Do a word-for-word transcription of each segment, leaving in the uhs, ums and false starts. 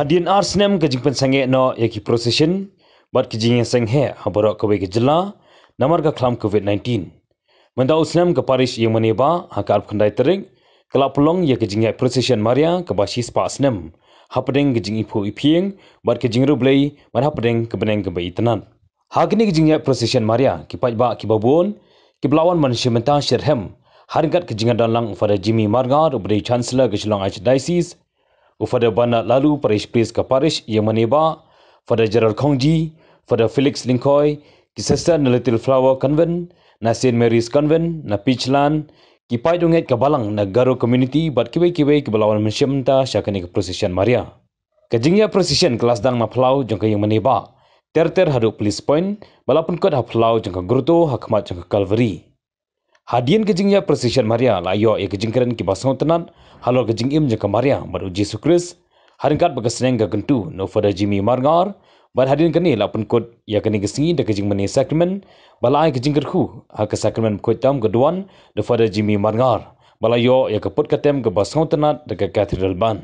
Hadien ar snem ka jingpynsangeh noh ïa ki procession bad ki jingïaseng heh ha baroh kawei ka jylla namar ka khlam covid nineteen. Mynta u snem ka parish Ïingmane Bah ha ka arphew khyndai tarik ka la pynlong ïa ka jingïaid procession Maria kaba shispah snem hapdeng ka jingiphuh iphieng bad ka jingriewblei bad hapdeng ka bneng kaba itynnad. Ha kane ka jingïaid procession Maria ki paidbah kiba bun kiba la wan ban shim bynta shitrhem ha ryngkat ka jingïadon lang u Father Jimmy Marngar uba dei u Chancellor ka Shillong Archdiocese, u Father Bernard Laloo, Parish Priest ka parish Ïingmane Bah, Father Gerald Khongji, Father Felix Lyngkhoi, ki sister na Little Flower Convent, na Saint Mary's Convent na Peachland, ki paid u ngeit ka balang na Garo community bad kiwei kiwei kiba la wan ban shim bynta sha kane ka procession Maria. Ka jingïaid procession ka la sdang na phyllaw jong ka Ïingmane Bah ter ter haduh Police Point ba la pynkut ha phyllaw jong ka grotto ha khmat jong ka Calvary. Hadien ka jingïaid procession Maria la ïoh ïa ka jingkren kiba sngewtynnat halor ka jingim jong ka Maria bad u Jisu Khrist ha ryngkat bad ka sneng ka kyntu na u Father Jimmy Marngar. Bad hadien kane la pynkut ïa kane ka sngi da ka jingmane sakramen ba la ai ka jingkyrkhu ha ka sakramen bakhuid tam ka duwan da u Father Jimmy Marngar ba la ïoh ïa ka put ka tem kaba sngewtynnat da ka Cathedral Band.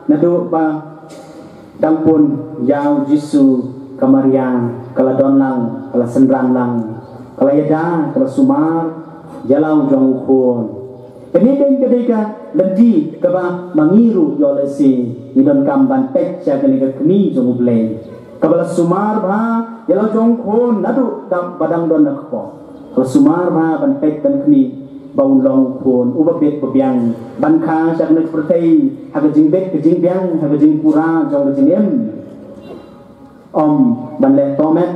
Naduh ba dang pun ïa u Jisu, ka Maria ka la don lang, ka la synran lang, ka la ïada, ka la sumar ïa la u jong u khun. Kane dei ka dei ka lynti kaba ma ngi ruh ïoh lehse ngi donkam ban peit sha kane ka kmie jong U Blei, kaba la sumar bha ïa la u jong u khun naduh ba dang don na kpoh. Ka la sumar bha ban peit ban khmih ba un long u khun uba bit ba biang ban kha sha kane ka pyrthei ha ka jingbit ka jingbiang, ha ka jingpura jong ka jingim. Ym ban leh tohmet,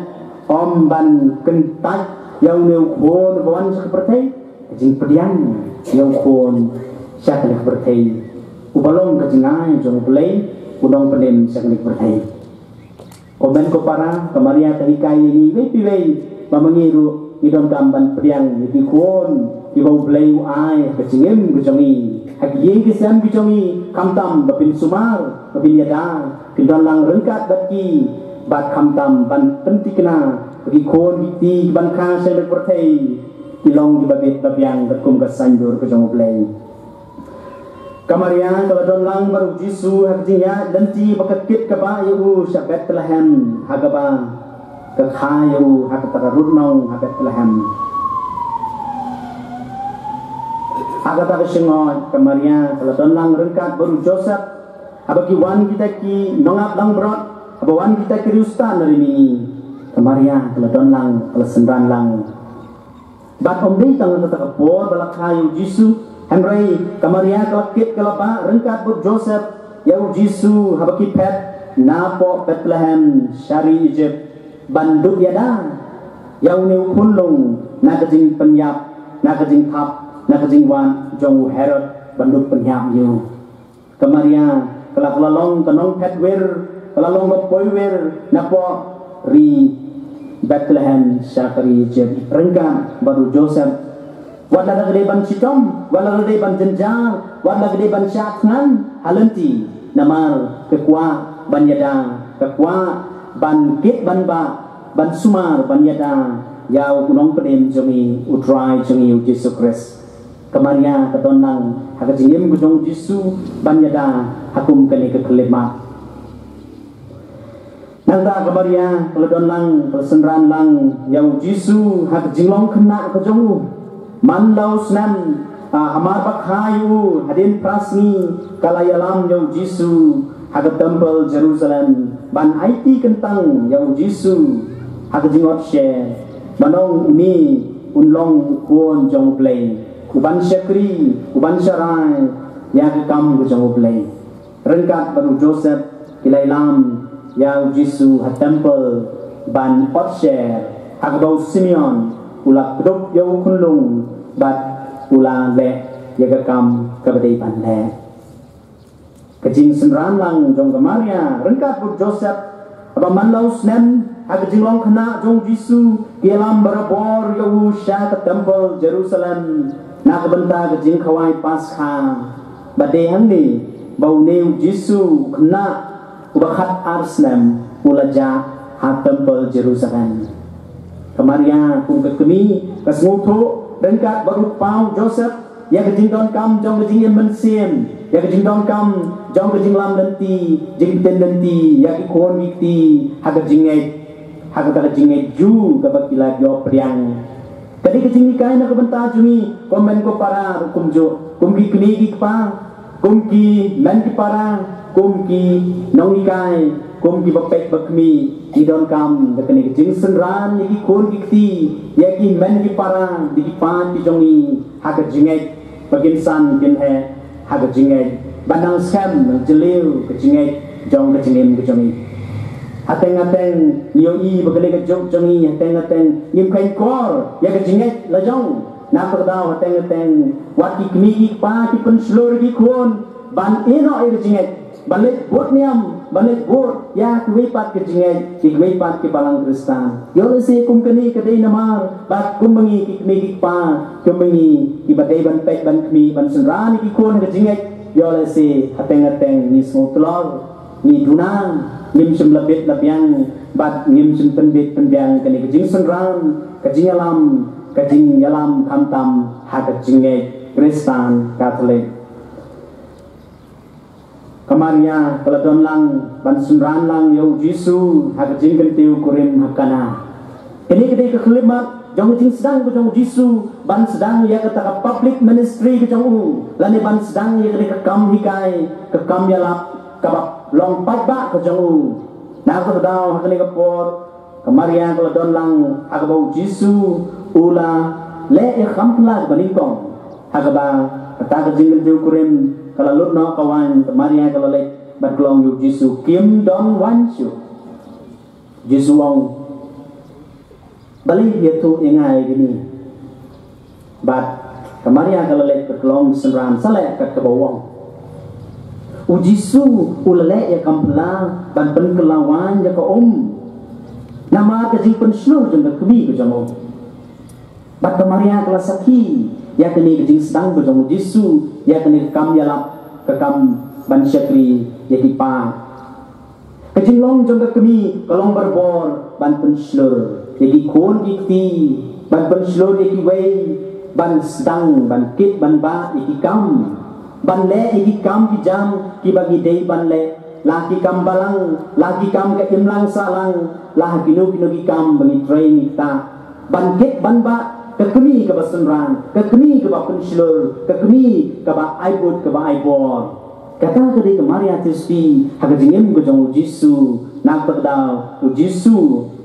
ym ban kyntait ïa une u khun uba wan sha ka pyrthei. Ka jingpdiang ïa u khun sha kane ka pyrthei, uba long ka jingai jong U Blei, u nongpynim sha kane ka pyrthei. Ko hynmen ko para, ka Maria ka hikai ïa ngi iwei pa iwei ba ma ngi ruh ngi donkam ban pdiang ïa ki khun kiba U Blei u ai ha ka jingim ka jong ngi, ha ki ïing ki sem ki jong ngi, khamtam ba phin sumar, ba phin ïada, phin don lang ryngkat bad ki, bad khamtam ban pynthikna ba ki khun ki kti kiban kha sha kane ka pyrthei ki long kiba bit ba biang katkum ka saiñdur ka jong U Blei. Ka Maria ka la don lang bad u Jisu ha ka jingïaid lynti ba ka kit kaba ïa u sha Bethlehem, ha kaba ka kha ïa u ha kata ka rud nong ha Bethlehem. Ha kata ka shyngoid ka Maria ka la don lang ryngkat bad u Joseph, haba ki wan kita ki nongap langbrot, haba wan kita ki riewstad na ri mihngi. Ka Maria ka la don lang, ka la synran lang. Bad ym dei tang kata ka por ba la kha ïa u Jisu, hynrei ka Maria ka la kit ka la bah ryngkat bad u Joseph ïa u Jisu haba ki phet napoh Bethlehem sha ri Egypt, ban dup ïada ïa une u khunlung na ka jingpynïap, na ka jingthap, na ka jingwad jong u Herod, ban dup pynïap ïa u. Ka Maria ka la, ka la long ka nongphet wir, ka la long ka poiwir napoh ri Bethlehem sha ka ri Egypt ryngkat bad u Joseph. Wat la ka dei ban shitom, wat la ka dei ban jynjar, wat la ka dei ban shah thngan ha lynti, namar ka kwah ban ïada, ka kwah ban kit ban bah, ban sumar ban ïada ïa u nongpynim jong ngi, u Trai jong ngi u Jisu Khrist. Ka Maria ka don lang ha ka jingim ka jong u Jisu ban ïada ha kum kane ka khyllipmat. Nangta ka Maria ka la don lang, ka la synran lang ïa u Jisu ha ka jinglong khynnah ka jong u. Man la u snem, ah, hamar ba kha ïa u hadien phra sngi, ka la ïalam ïa u Jisu ha ka templ Jerusalem ban aiti kyntang ïa u Jisu ha ka jingot sher, ban ong une un long u Khun jong U Blei, uban shakri, uban sharai ïa ka kam ka jong U Blei. Ryngkat bad u Joseph ki la ïalam ïa u Jisu ha templ ban ot sher, ha kaba u Simeon u la kdup ïa u khunlung bad u la leh ïa ka kam kaba dei ban leh. Ka jingsynran lang jong ka Maria ryngkat bad u Joseph, haba man la u snem ha ka jinglong khynnah jong u Jisu, ki ïalam barabor ïa u sha ka templ Jerusalem na ka bynta ka jingkhawai Paskha. Ba dei hangne ba une u Jisu u khynnah uba khat ar snem u la jah ha templ Jerusalem. Ka Maria kum ka kmie ka sngewthuh ryngkat bad u kpa u Joseph ïa ka jingdonkam jong ka jingim mynsiem, ïa ka jingdonkam jong ka jinglam lynti, jingpyntip lynti ïa ki khun ki kti ha ka jingngeit, ha kata ka jingngeit ju kaba ki la ïoh pdiang. Ka dei ka jinghikai na ka bynta jong ngi, ko hynmen ko para, kumjuh kum ki kmie ki kpa, kum ki hynmen ki para, kum ki nonghikai, kum ki bapeit bakhmih, ngi donkam da kane ka jingsynran ïa ki khun ki kti, ïa ki hynmen ki para, ïa ki paid ki jong ngi ha ka jingngeit, ba kin san kin heh ha ka jingngeit, ba nang skhem nang jylliew ka jingngeit jong ka jingim ka jong ngi. Hateng hateng ngi ïohi ba kane ka juk jong ngi, hateng hateng ngim kheiñ kor ïa ka jingngeit la jong. Na kata ka daw hateng hateng wat ki kmie ki kpa ki pynshlur ïa ki khun ban ïehnoh ïa ka jingngeit, ban leit bud niam, ban leit bud ïa kiwei pat ki jingngeit, ïa kiwei pat ki balang Khristan. Ïoh lehse kum kane ka dei namar ba kum ma ngi ki kmie ki kpa, kum ma ngi kiba dei ban peit ban khmih ban synran ïa ki khun ha ka jingngeit, ïoh lehse hateng hateng ngi sngewtlor, ngi duna, ngim shym la bit la biang bad ngim shym pynbit pynbiang kane ka jingsynran, ka jingïalam, ka jingïalam khamtam ha ka jingngeit Khristan Katholik. Ka Ka Maria ka la don lang ban synran lang ïa u Jisu ha ka jingkyntiew kurim ha Kana. Kane ka dei ka khyllipmat jong ka jingsdang ka jong u Jisu ban sdang ïa kata ka public ministry ka jong u, lane ban sdang ïa kane ka kam hikai, ka kam ïalap kaba long paidbah ka jong u. Na kata ka daw ha kane ka por ka Maria ka la don lang ha kaba u Jisu u la leh ïa ka kam phylla kaba nyngkong. Ha kaba kata ka jingkyntiew kurim ka la lut noh ka waiñ, ka Maria ka la leit bad ka la ong ïa u Jisu, "Kim don waiñ shuh." Jisu u ong, "Balei phi ïathuh ïa nga ïa kine?" Bad ka Maria ka la leit bad ka la ong, "Synran, sa leh kat kaba u ong." U Jisu u la leh ïa ka kam phylla ban pynkylla waiñ ïa ka um. Namar ka jingpynshlur jong ka kmie ka jong u. Bad ka Maria ka la sakhi ïa kane ka jingsdang ka jong u Jisu, ïa kane ka kam ïalap, ka kam ban shakri ïa ki paid. Ka jinglong jong ka kmie ka long barabor ban pynshlur ïa ki khun ki kti, ban pynshlur ïa kiwei, ban sdang, ban kit, ban bah ïa ki kam, ban leh ïa ki kam ki jam kiba ngi dei ban leh, la ki kam balang, la ki kam ka imlang sahlang, la kino kino ki kam ba ngi trei ngi ktah. Ban kit ban bah ka kmie kaba synran, ka kmie kaba pynshlur, ka kmie kaba ai bud kaba ai bor. Kata ka dei ka Maria Theisotti ha ka jingim ka jong u Jisu. Na kata ka daw u Jisu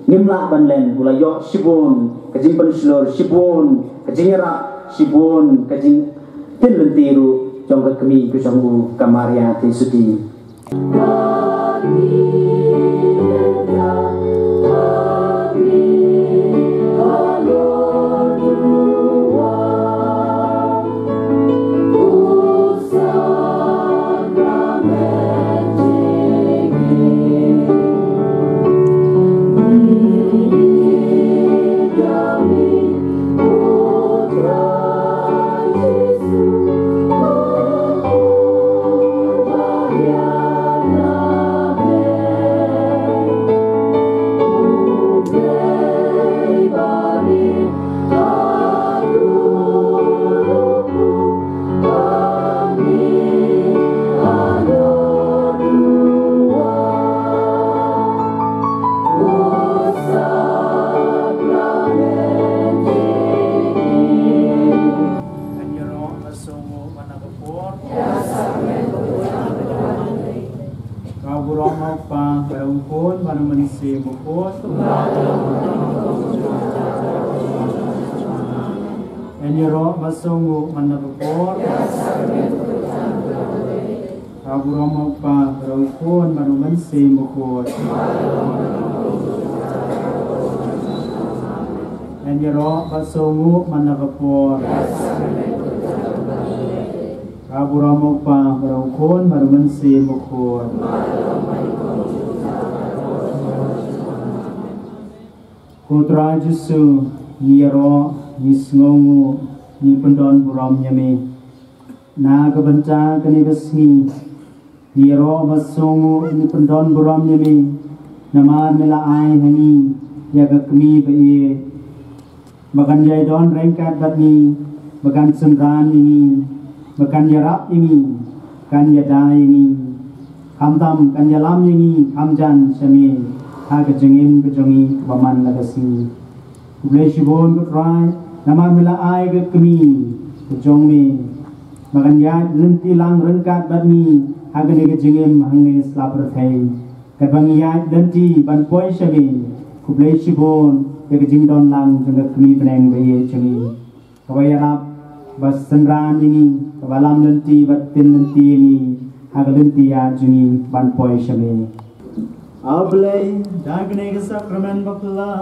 ngim lah ban len, u la ïoh shibun ka jingpynshlur, shibun ka jingïarap, shibun ka jingtin lynti ruh jong ka kmie ka jong u ka Maria Theisotti. Ngan ïaroh ba sngewbha man la ka por. Ka burom u Kpa, bad u Khun, bad u Mynsiem Bakhuid. Ngan ïaroh ba sngewbha man la ka por. Ka burom u Kpa, bad u Khun, bad u Mynsiem Bakhuid. Ngan ïaroh ba sngewbha man la ka por. Ka burom u Kpa, bad u Khun, bad u Mynsiem Bakhuid. Ko Trai Jisu, ngi ïaroh, ngi sngewnguh, ngi pyndon burom ïa me. Na ka bynta kane ka sngi, ngi ïaroh ba sngewbha, ngi pyndon burom ïa me. Namar me la ai ha ngi ïa ka kmie ba ïeit, ba kan ïai don ryngkat bad ngi, ba kan synran ïa ngi, ba kan ïarap ïa ngi, kan ïada ïa ngi, khamtam kan ïalam ïa ngi kham jan sha me ha ka jingim ka jong ngi kaba man la ka sngi. Khublei shibun ko Trai, namar me la ai ka kmie ka jong me ba kan ïaid lynti lang ryngkat bad ngi ha kane ka jingim hangne sla pyrthei. Katba ngi ïaid lynti ban poi sha me, khublei shibun ïa ka jingdon lang jong ka kmie bneng ba ïeit jong ngi, kaba ïarap, ba synran ïa ngi, kaba lam lynti, ba tin lynti ïa ngi ha ka lynti ïaid jong ngi ban poi sha me. A Blei, da kane ka sakramen bapla,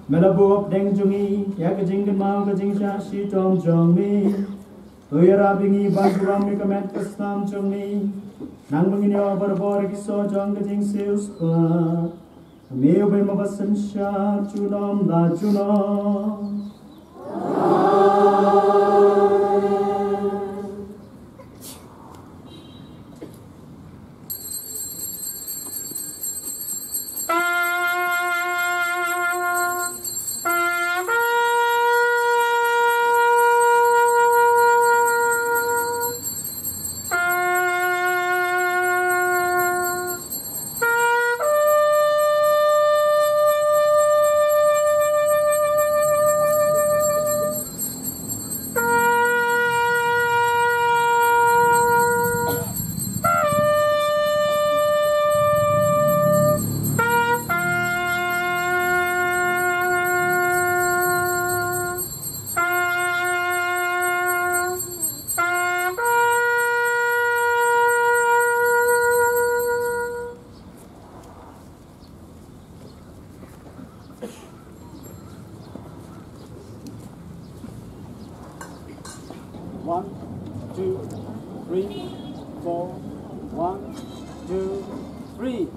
me la buh hapdeng jong ngi ïa ka jingkynmaw ka jingshah shitom jong me. To ïarap ïa ngi ban burom ïa ka met ka snam jong me, nang ba ngin ïoh barabor ïa ki soh jong ka jingsiewspah. Me uba im ha ka synshar junom la junom. One, two, three, four. One, two, three.